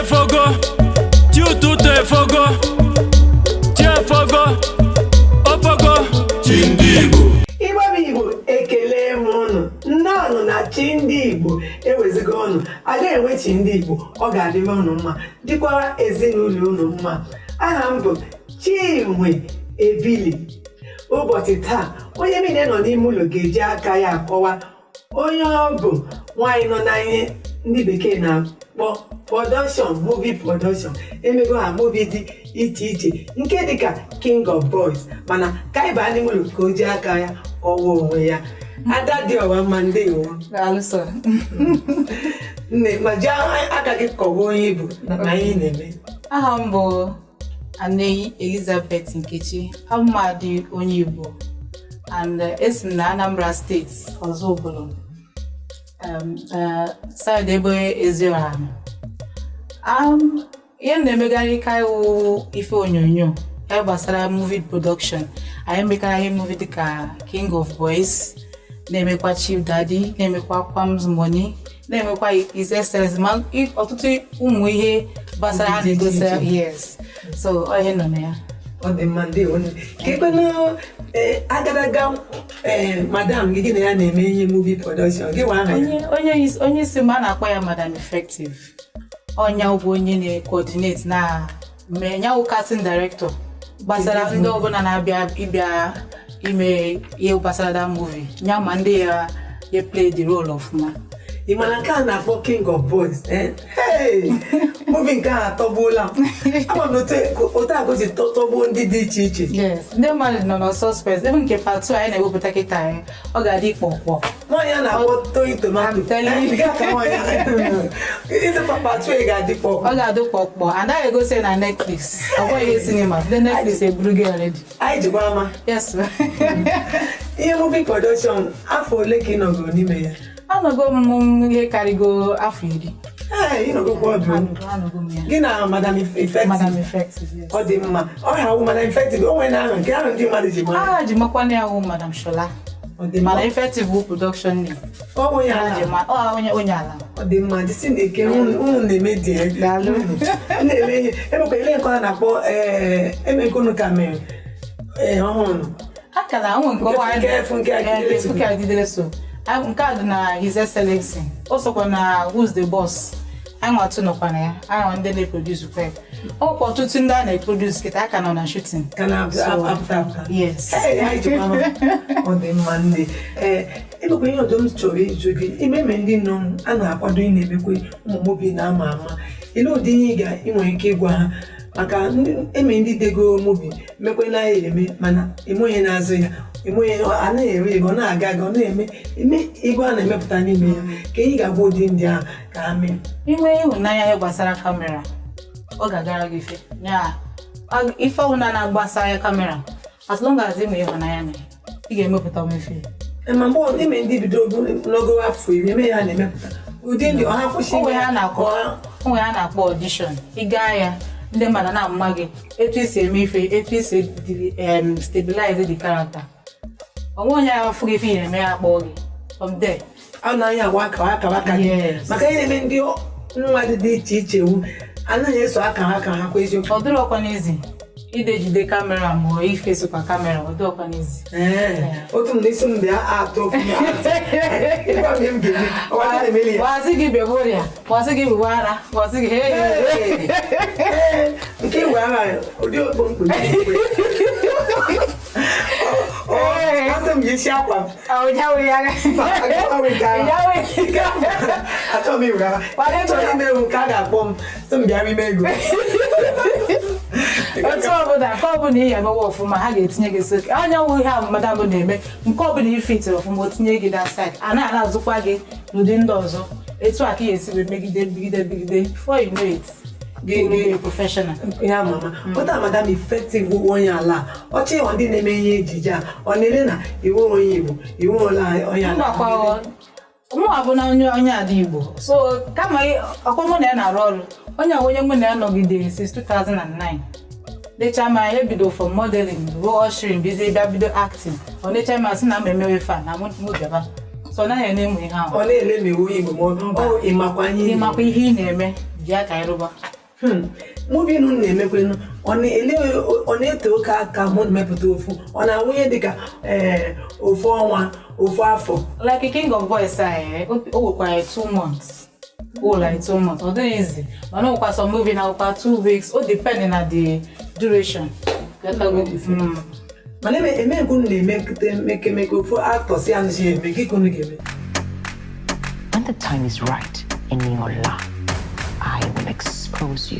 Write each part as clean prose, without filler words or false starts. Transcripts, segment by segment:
Efogo, chi ụtụtụ efogo, chi efogo, ofogo. Chi ndị Igbo. Igbo bụ Igbo, ekele m ụnụ. Nnọọnụ na Chi Ndị Igbo. Eweziga ụnụ agaghị enwe Chi Ndị Igbo. Ọ ga-adịrị ụnụ mma, dịkwara ezinụlọ ụnụ mma. Aha m bụ Chinwe Ebili. Ụbọchị taa, onye niile nọ n'ime ụlọ ga-eji aka ya akọwa onye ọ bụ. Nwaanyị nọ na ihe ndị bekee na-akpọ production, movie production, emego ha movie dị iche iche, nke dịka King of Boys. Mana ka anyị baa n'ime ụlọ ka o ji aka ya kọwaa onwe ya. Ada dị ọwa mma, ndewo. Daalụ sọ. Nne, ma ji aka gị kọwaa onye ị bụ na ihe ị na-eme. Aha m bụ Aneyi Elizabeth Nkechi. Abụ m adị onye Igbo and esi m na Anambra Steeti, Ọzụbụlụ, side ebe Eziọha nọ. Ihe m na-emegarị ka iwu ife onyonyo, ihe gbasara movie production. Anyị mekara ihe movie dịka King of Boys, na-emekwa Chief Daddy, na-emekwa Kwams Money, na-emekwa His Excellency, ma ọtụtụ ụmụ ihe gbasara ha dị iche na-egosi iche. Yes, so ọ ihe nọ na ya. Ọ dị mma, ndewo nne. Ka ekwenụ, ee, agadaga, ee, madam gị, gị na ya na-eme ihe movie production gị, nwa aha ya? Onye isi m, a na-akpọ ya Madam Effective. Ọnya bụ onye na-coordinate na mee nyawu casting director gbasara ndị ọbụla na-abịa ịbịa ime ihe gbasara that movie, nya ma ndị ya ya play the role ọfụma. Ị mara nke a na-akpọ King of Boys, eh? Hey! Movie nke a atọgbuola m. Ama m na otu a ka o si tọgbuo ndị dị iche iche. Yes, ndị mmadụ nọ na suspense. Ebe nke part 2 anyị na-ewepụta kịta, anyị ọ ga-adị kpọkpọ. Nwaanyị a na-akpọ Toyi Tomato. I'm telling you. Nke a ka nwaanyị isi part 2 ga-adị kpọkpọ. Ọ ga-adị kpọkpọ. Anaghị egosi ya na Netflix, ọ bụghị ihe cinema. Ndị Netflix eburu gị already. Anyị jikwa ama. Yes. Ihe movie production, afọ ole ka ị nọgoro n'ime ya? Anọgo m ihe karịgo afọ 10. Ee, ị nọgokwa ọdụ. Anọgo m ya. Gị na Madam Effective. Madam Effective, yes. Ọ dị mma. Ọ ha wụ Madam Effective o nwere ahụ nke ahụ ndị mmadụ ji mara. Aha ji makwana ya wụ Madam Shola. Ọ dị mma. Mana Effective wụ production name. Ọ bụ onye Ha ala. ji ma ọ onye ala. Ọ dị mma, dịsị na ike unu na-eme dị ya. Daalụ. Na-eme ihe emekwa ile nke ọ na-akpọ, ee, eme nke unu ka mere, ee, ọhụrụ. Akara onwe nke ọwa. Nke Funke Akindele. Nke Funke Akindele so. Nke a dị na His Excellency, o sokwa na Who's the Boss. Anyị nwatụ nọkwa na ya. Anyị nwa ndị na-eproduce kwa ya. Ọ nwekwa ọtụtụ ndị a na-eproduce kịta aka nọ na shooting. Ka na-apụta apụta. Yes. Ee, anyị jikwa ama. Ọ dị mma, nne. Ee, emekwa ihe ọzọ m chọrọ ịjụ gị. Imeme ndị nọ a na-akwado ị na-emekwa ụmụ movie na-ama ama, ile ụdị ihe ị nwere ike ịgwa ha, maka ndị eme ndị dego movie mekwe na ya eme, mana eme onye na-azụ ya, eme onye anaghị ere ego, ọ na-aga aga, ọ na-eme eme ego a na-emepụta n'ime ya, ka ihe ga-agwa ụdị ndị ahụ ka ha mee? Inwe ịhụnanya ihe gbasara camera, ọ ga-agara gị ife ya. Ife ọbụla na-agbasa ya camera, as long as ị nwere ịhụnanya na ya, ị ga-emepụta ife. Ee, ma mgbe ime ndị bido n'ogo afọ 10 eme ya na-emepụta ụdị ndị ọha kwụsị. Onwe ha na-akpọ onwe ha na-akpọ audition. Ị gaa ya, ndị mmadụ na-ama gị, etu isi eme ife, etu isi stabilize the character. Onwe onye ahụ fụrụ ife ị na-eme ya, akpọọ gị from there. A naghị agwa akara akara aka gị. Yes. Maka ihe na-eme ndị mmadụ dị iche iche wu anaghị eso akara aka ha kwa eziokwu. Ọ dịrọkwa n'ezi ide jide camera ma ọ ifesokwa camera, ọ dịrọkwa n'ezi. Ee, otu m n'isi m bịa atụ ofu m atụ. Ịgwa m ihe m ga-eme, ọwa ndị na-emeli ya. Wasị gị bịa ọrịa, wasị gị bụwa ara, wasị gị hey. Ee, nke iwe ara ụdị okpo mkpu. Asị m yi isi akwa m. Ọ ya. Mba, agaghị m nke ahụ. Achọghị m iwe ara. Achọrọ ime ewu nke a ga-akpọ m sị m bịara ime ego. Otu ọbụla nke ọbụla ị ga-emewe ọfụma, ha ga-etinye gị. So anya wụ ihe a madam na-eme, nke ọbụla ị fitiri ọfụma, o tinye gị that side, a na azụkwa gị n'ụdị ndị ọzọ. Etu a ka ị ga-esi wee megide megide megide, before you know it, gị professional. Ya mama pụta Madam Effective bụ onye ala ọchị. Ịghọ ndị na-eme ihe ejije a, ọ na-ele na iwu onye Igbo, iwu ole onye ala? Mgbakwa mụnwa bụ na onye ada Igbo, so kama ọkwa mụ na ya na-arụ ọrụ, onye a onye mụ na ya nọgide since 2009. Lecha m anya, ebido from modeling ruo ushering, bizie bịa bido acting. Ọ necha m, asị na m emewe fan na mụ bịaba, so ọ naghị ene mụ ihe ahụ. Ọ na-ele ma iwu onye Igbo, ma ọ ịmakwa ihe. Ịmakwa ihe ị na-eme, bịa ka anyị rụba. Movie unu na-emekwenu, ọ na-ete oke aka mụ mepụta ofu, ọ na-awụnye dịka ofu ọnwa, ofu afọ? Like King of Boys a, o nwekwara 2 months, o like 2 months. Ọ dịghị easy, mana o nwekwa some movie na nwekwa 2 weeks. O depend na the duration. Ghọtago? Mana eme nke unu na-emekute mekemeke, ofu actor si anụchi eme gị ka unu ga-eme. When the time is right, Eniola, I will expose you.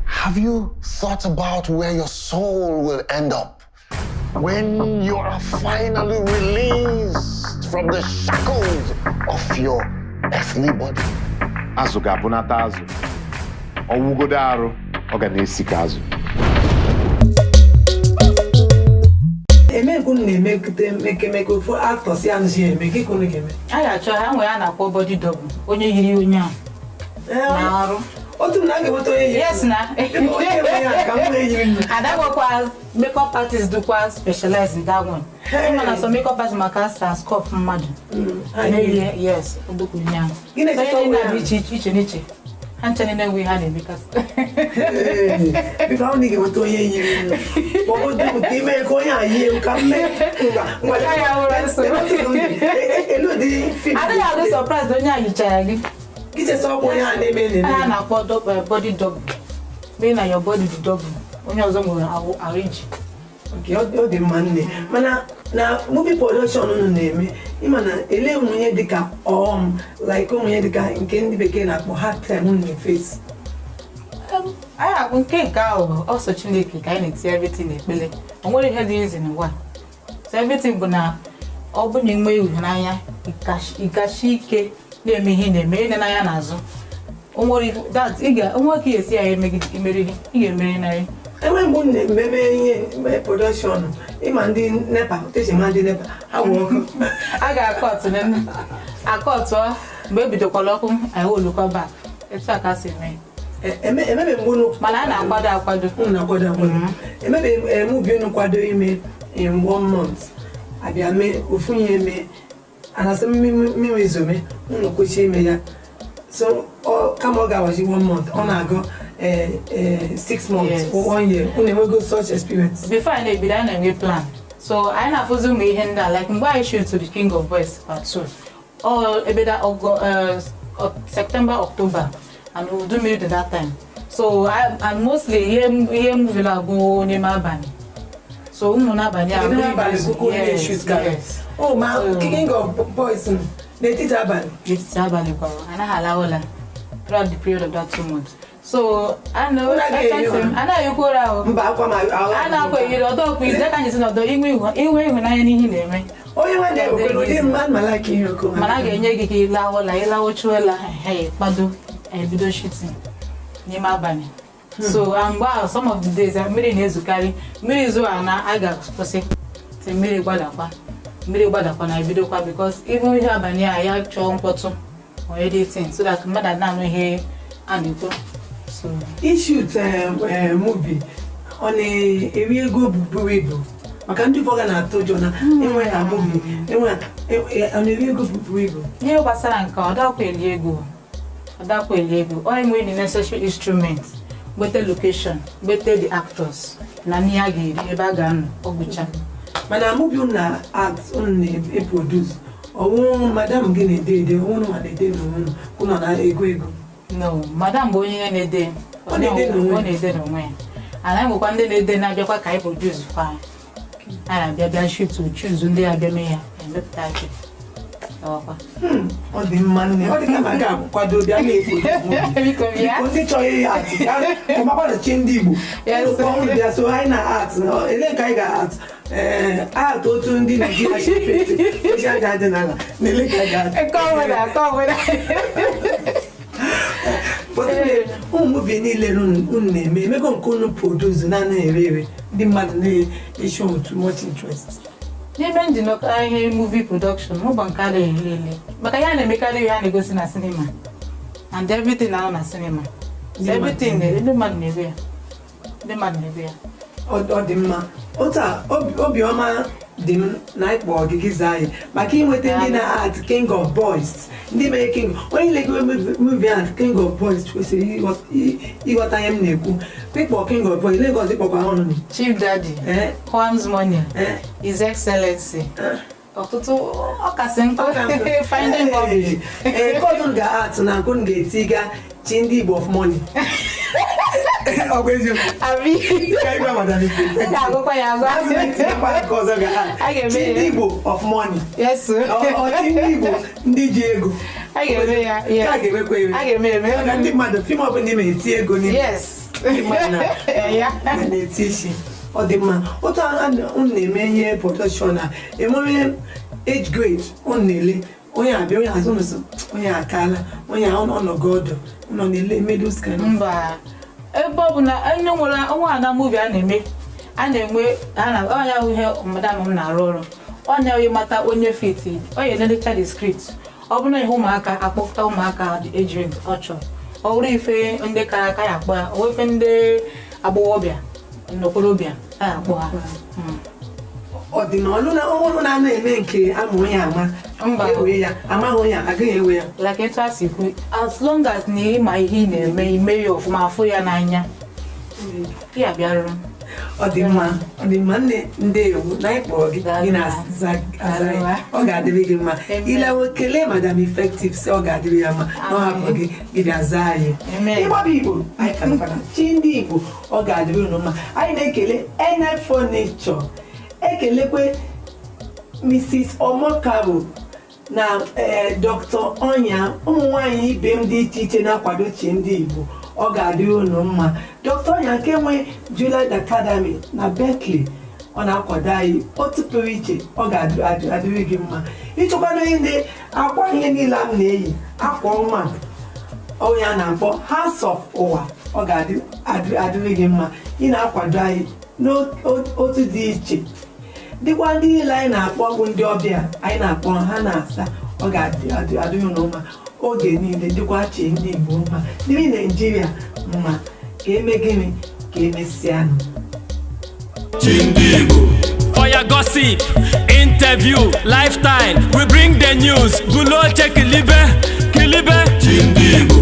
Have you thought about where your soul will end up when you are finally released from the shackles of your earthly body? Azụ ga-abụnata azụ, ọwụgodo arụ ọ ga na-esi ka azụ. Eme nke unu na-emekute mekemeke, ofu actor si anụchi eme gị ka unu ga-eme. A ga-achọ ha nwee a na-akpọ body double, onye yiri onye ahụ na ọrụ. Otu m na a ga-enweta onye yiri Yes na. Onye nwe ya ka m wee yiri m. Ada nwekwa makeup artist dịkwa specialize in that one. Hey. Ịma na some makeup artist maka sculpt mmadụ. Ha yiri. Na-eyi, yes, odokwu onye ahụ. Gị na-echeta So ihe onwe niile ya? dị iche iche iche n'iche, ha ncha niile enwe ihe ha na-emekasị. Ee, biko, ahụ na ị ga-enweta onye yiri m, maọbụ dupụta ime ka onye a yie m ka m mee. Ngwa ngwa. Nke ya wụrụ nsogbu. Elu ụdị film Adịghị adị surprise na onye a yichara gị. Gị chesa ọkwa onye a na-eme Ha na-eme. na-akpọ body double, mee na your body dị double, onye ọzọ nwere ahụ ahụ iji. Okay, ọ dị mma nne, mana na movie production unu na-eme, ịma na ele ụmụ ihe dịka ọghọm, like ụmụ ihe dịka nke ndị bekee na-akpọ hard time unu na-efesi? Anyị akpụ nke ahụ ọsọ Chineke ka anyị na-eti everything n'ekpele. O nwere ihe dị izi n'ụwa, so everything bụ na ọ bụ na inwe ịhụnanya, ịkashi ike na-eme ihe ị na-eme, ịne n'anya n'azụ. O nwere that ị ga onwe ka ị ga-esi ya emegide imeri, ị ga-emeri narị. Enwe mgbe unu na-ememe ihe production, ịma ndị NEPA techi, ma ndị NEPA ha wụ ọkụ? A ga-akọtụ akọtụọ mgbe e bidokwara ọkụ, anyị olukwa back. Etu a ka si mee. Emebe mgbe unu Mana a na-akwado akwado. Unu na-akwado akwado. Emebe movie unu kwado ime in one month, abịa mee ofu ihe mee, anasị mmiri ezome, unu kwesị ime ya, so kama ọ ga-awaji one month, ọ na-agụ 6 months or one year. Unu enwego such experience? Before anyị na-ebido, anyị na-enwe plan, so anyị na-afụzi ụmụ ihe ndị a, like mgbe anyị shoot the King of Boys part 2, ọ ebe da September, October, and udu mmiri dị that time. So and mostly ihe movie na-agụ n'ime abalị, so ụmụ n'abalị a Kedu mmiri abalị na-ezo. kuku na-shoot ka Yes. Oh, ma King of Boys n'etiti abalị? N'etiti abalị kwara, anaghị ala ụla throughout the period of that 2 months, so a na Ụra ga-ehi ụra. anaghị ekwu ụra ahụ. Mba, akwa ma ahụ. A na-akwa eyiri ọdọ ọkwa izu aka anyị si n'ọdọ inwe ịhụnanya n'ihe ị na-eme. Onye nwanne ewekwere ụdị mmadụ ma like ihe oke. Mana a ga-enye gị ka ịla ụla, ịlawochuola ehe, kwado, ebido shooting n'ime abalị. So and mgbe ahụ, some of the days, mmiri na-ezukarị. Mmiri zuo ana, a ga-akwụsị ti mmiri gbadakwa, mmiri gbadakwa na ebidokwa, because even ihe abalị a ya chọọ mkpọtụ or anything so that mmadụ na-anụ ihe a na-ekwu, so Ishoot movie, ọ na-eri ego buru ibu? Maka ndị ụfọdụ na-atụ ụjọ na enwe na movie enwe, ọ na-eri ego buru ibu? Ihe gbasara nke ọ dakwa eli ego, ọ dakwa eli ego. Ọ enwe the necessary instrument, gbete location, gbete the actors na ihe a ga-eri, ebe a ga-anọ, ọgwụcha. Mana movie unu na act, unu na-eproduce, ọwụ madam gị na-ede ede, ọwụ unu ma na-ede n'onwe unu, unu na ego ego? No, madam bụ onye na-ede. Ọ na-ede n'onwe ya? Ọ na-ede n'onwe ya. And anyị nwekwa ndị na-ede na-abịakwa ka anyị produce kwa. Anyị na-abịa bịa shoot, choose ndị abịa mee ya, emepụta akị. Ọkwa. Ọ dị mma nne, ọ dị ka ma ga-akwado bịa na-eproduce movie. Biko bịa. Biko, ndị chọrọ ihe art ya kọmakwa na chi ndị Igbo. Yes. Ụlọ bịa so anyị na art, ele ka anyị ga-art art otu ndị Naijiria si efe efe ochi aja dị n'ala na ele ka anyị ga-art. Nke ọbụla, nke ọbụla. But ụmụ movie niile unu na-eme, emego nke unu produce na-anaghị ere ere, ndị mmadụ na-eshow too much interest? N'ime njinọka ihe movie production, mụ bụ nke a na-ele ele maka ya na-emekarị ihe a na-egosi na cinema and everything na-anọ na cinema. So everything ndị mmadụ na-ebe ya, ndị mmadụ na-ebe ya. Ọ dị mma otu a. Obiọma. Dị m na ịkpọ gị gị zaa anyị maka inweta ndị na-act King of Boys, ndị mere King, onye lego movie ahụ King of Boys kwesịrị ịghọta ihe m na-ekwu. Ịkpọ King of Boys, Lagos, ịkpọkwa ọnụ. Chief Daddy, Kwam's Money, His Excellency, ọtụtụ ọkasị nkụ, Finding Bobby. Ee, kọdụ ga-atụ na nkụ ga-etiga Chi Ndị Igbo of Money. Ọ bụ eziokwu? Abi. Ka ịgwa Madam Ife. M ga-agụkwa ya agwa. Azụ na-etinyekwa nke ọzọ A ga-eme Chi ya. Ndị Igbo of Money. Yes sir. Ọ Chi Ndị Igbo ndị ji ego. A ga-eme ya. Ka a ga-emekwa eme. A ga-eme eme. Maka ndị mmadụ, film ọbụla ime, eti ego n'ime. Ndị mmadụ Ya. na-eti isi. Ọ dị mma otu a unu na-eme ihe production a, enwere age grade unu na-ele? Onye abịa, onye azụ, unu sị onye akaala, onye a ọnọgo ọdụ, unu na-ele middle kind of- Mba, ebe ọ bụ na onye nwere nwa ada, movie a na-eme, a na-enwe a na onye ahụ ihe madam m na-arụ ọrụ, onye ahụ ịmata onye fit, onye na-edecha the script. Ọ bụrụ na ihe ụmụaka, akpọpụta ụmụaka dị age range ọ chọrọ. Ọ bụrụ ife ndị kara aka, ya akpọ ya. Ọ bụrụ ife ndị agbọghọbịa na okorobịa, ya akpọ ha. Ọ dị na ọnụ na ọhụrụ na-ana eme nke ama onye ama? Mba. Ewe ya, amaghị onye agaghị ewe ya. Like etu a si kwu, as long as na ịma ihe ị na-eme, ime ya ọfụma, afụ ya n'anya, ya bịarụrụ. Ọ dị mma, ọ dị mma. Nne, ndeewo na anyị kpọrọ gị, gị na-aza aza anyị. Ọ ga-adịrị gị mma. Amen. Ilewe, kelee Madam Effective, sị ọ ga-adịrị ya mma na ọ hapụ gị, gị bịa zaa anyị. Amen. Ịgbaba Igbo, anyị ka nọkwa na Chi Ndị Igbo. Ọ ga-adịrị unu mma. Anyị na-ekele NF Furniture, ekelekwe Mrs. Omokaro na ee Dr. Onya, ụmụ nwanyị ibe m dị iche iche na-akwado Chi Ndị Igbo. Ọ ga-adịrị unu mma. Dr. Onya nke nwe Juliet Academy na Berkeley, ọ na-akwado anyị otu pụrụ iche. Ọ ga-adịrị gị mma. Ịchọkwana ihe ndị akwa, ihe niile m na-eyi, akwa ọma, onye a na-akpọ House of Ụwa, ọ ga-adịrị gị mma. Ị na-akwado anyị n'otu dị iche, dịkwa ndị niile anyị na-akpọ bụ ndị ọbịa anyị na-akpọ, ha na-asa. Ọ ga-adịrị unu mma oge niile, dịkwa Chi Ndị Igbo mma, dịrị Naijiria mma. Ka eme gịnị? Ka emesịanụ. For your gossip, interview, lifestyle, we bring the news. Bulo check kilibe, kilibe.